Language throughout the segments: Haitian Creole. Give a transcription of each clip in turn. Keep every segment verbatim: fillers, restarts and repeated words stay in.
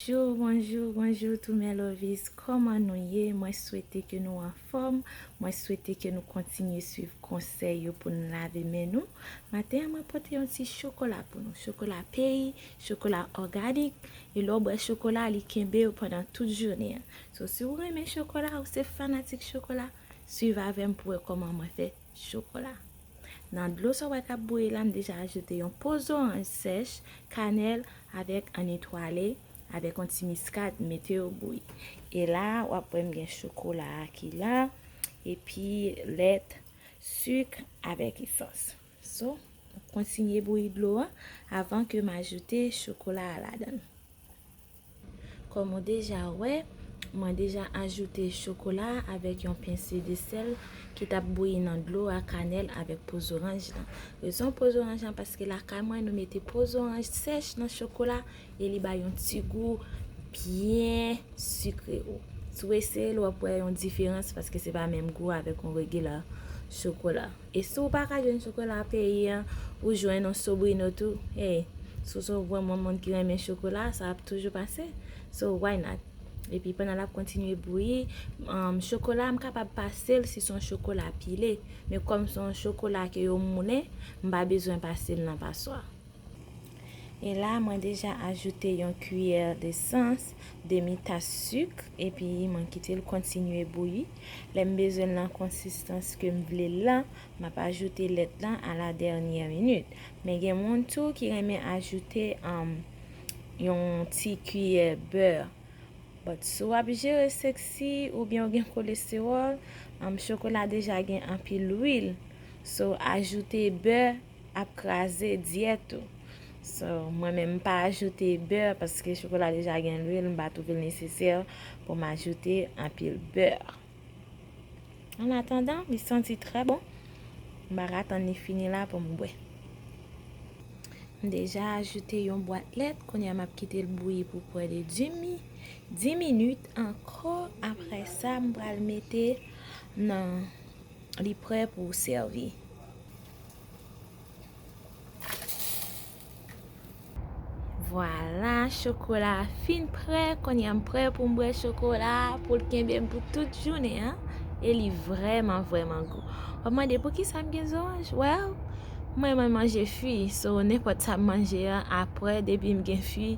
Bonjou, bonjou, bonjou tou mes lovies. Kòman nou ye? Mwen swete ke nou anfòm. Mwen swete ke nou kontinye swiv konsèy yo pou n lave men nou. Maten an, mwen pote yon ti chokola pou nou. Chokola peyi, chokola òganik. E lè w bwè chokola, li kenbe w pandan tout jounen an. So, si w renmen chokola, ou se fanatik chokola, swiv avè m pou wè kòman mwen fè chokola. Nan dlo sa w wè k ap bouyi la, m deja ajoute yon po zoranj sèch, kanèl avèk ann etwale, avèk yon ti miskad, m mete yo bouyi. E la, w ap wè m gen chokola a ki la, epi lèt, sik avèk esans. So, m ap kontinye bouyi dlo a avan ke m ajoute chokola a ladan l. Kòm ou deja wè, mwen deja ajoute chokola avèk yon pense de sèl ki t ap bouyi nan dlo a, kanèl avèk po zoranj lan. Rezon po zoranj lan, paske lakay mwen nou mete po zoranj sèch nan chokola e li bay yon ti gou byen sikre. Si w eseye l, w ap wè yon diferans paske se pa menm gou avèk yon regila chokola. E si w pa ka jwenn chokola peyi an, ou jwenn yon Sobrino tou. Hey, si w se vrèman moun ki renmen chokola, sa ap toujou pase. So, why not? Epi pandan l ap kontinye bouyi, um, chokola, m kapab pase l si se yon chokola pile. Men kòm se yon chokola ke yo moulen, m pa bezwen pase l nan paswa. E la, mwen deja ajoute yon kiyè de sans, demi tas sik, epi mwen kite l kontinye bouyi. Lè m bezwen l nan konsistans ke m vle l lan, m ap ajoute lèt lan a la dènyè minit. Men gen moun tou ki renmen ajoute, um, yon ti kiyè bè. But si w ap jere seksi oubyen w gen kolestewòl, um, chokola deja gen anpil lwil. So, ajoute bè ap kraze dyèt ou. So, mwen menm m pa ajoute bè paske chokola deja gen lwil, m pa twouve l nesesè pou m ajoute anpil bè. An atandan, li santi trè bon. M pa ka tann li fini la pou m bwè. M deja ajoute yon bwat lèt, kounye a m ap kite l bouyi pou prè de di mi-, di minit ankò. Apre sa, m pral mete nan li prè pou sèvi. Vwala, chokola a fin prè. Kounye a m prè pou m bwè chokola a, pou l kenbe m pou tout jounen an. E li vrèman, vrèman gou. W ap mande poukisa m gen zoranj? Well, mwen, mwen manje fwi. So, nenpòt sa m manje an, apre, depi m gen fwi,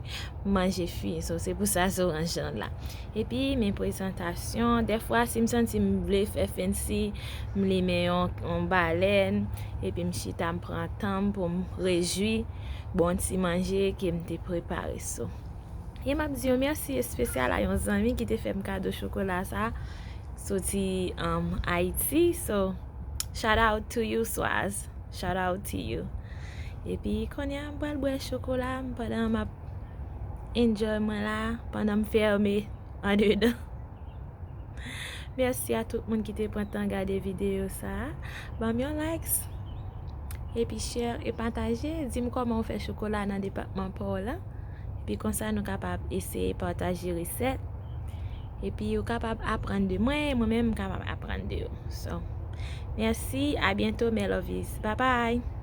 m manje fwi. So, se pou sa zoranj lan la. Epi, men prezantasyon. Dèfwa, si m santi m vle fè fancy, m limen yon, yon balèn, epi m chita, m pran tan m pou m rejwi bon ti manje ke m te prepare. So, e m ap di yon mèsi espesyal a yon zanmi ki te fè m kado chokola sa soti, um, Ayiti. So, shout out to you, Swaz. Shout out to you. Epi, kounye a, m pral bwè chokola m pandan m ap enjoy mwen la, pandan m fèmen andedan. Mèsi a tout moun ki te pran tan gade videyo sa a. Ban m yon likes. Epi share e pataje. Di m kòman w fè chokola nan depatman pa w lan. Epi konsa nou kapab eseye pataje resèt. Epi ou kapab aprann de mwen, e mwen menm m kapab aprann de ou. So, mèsi, a byento, mes lovies. Bye bye!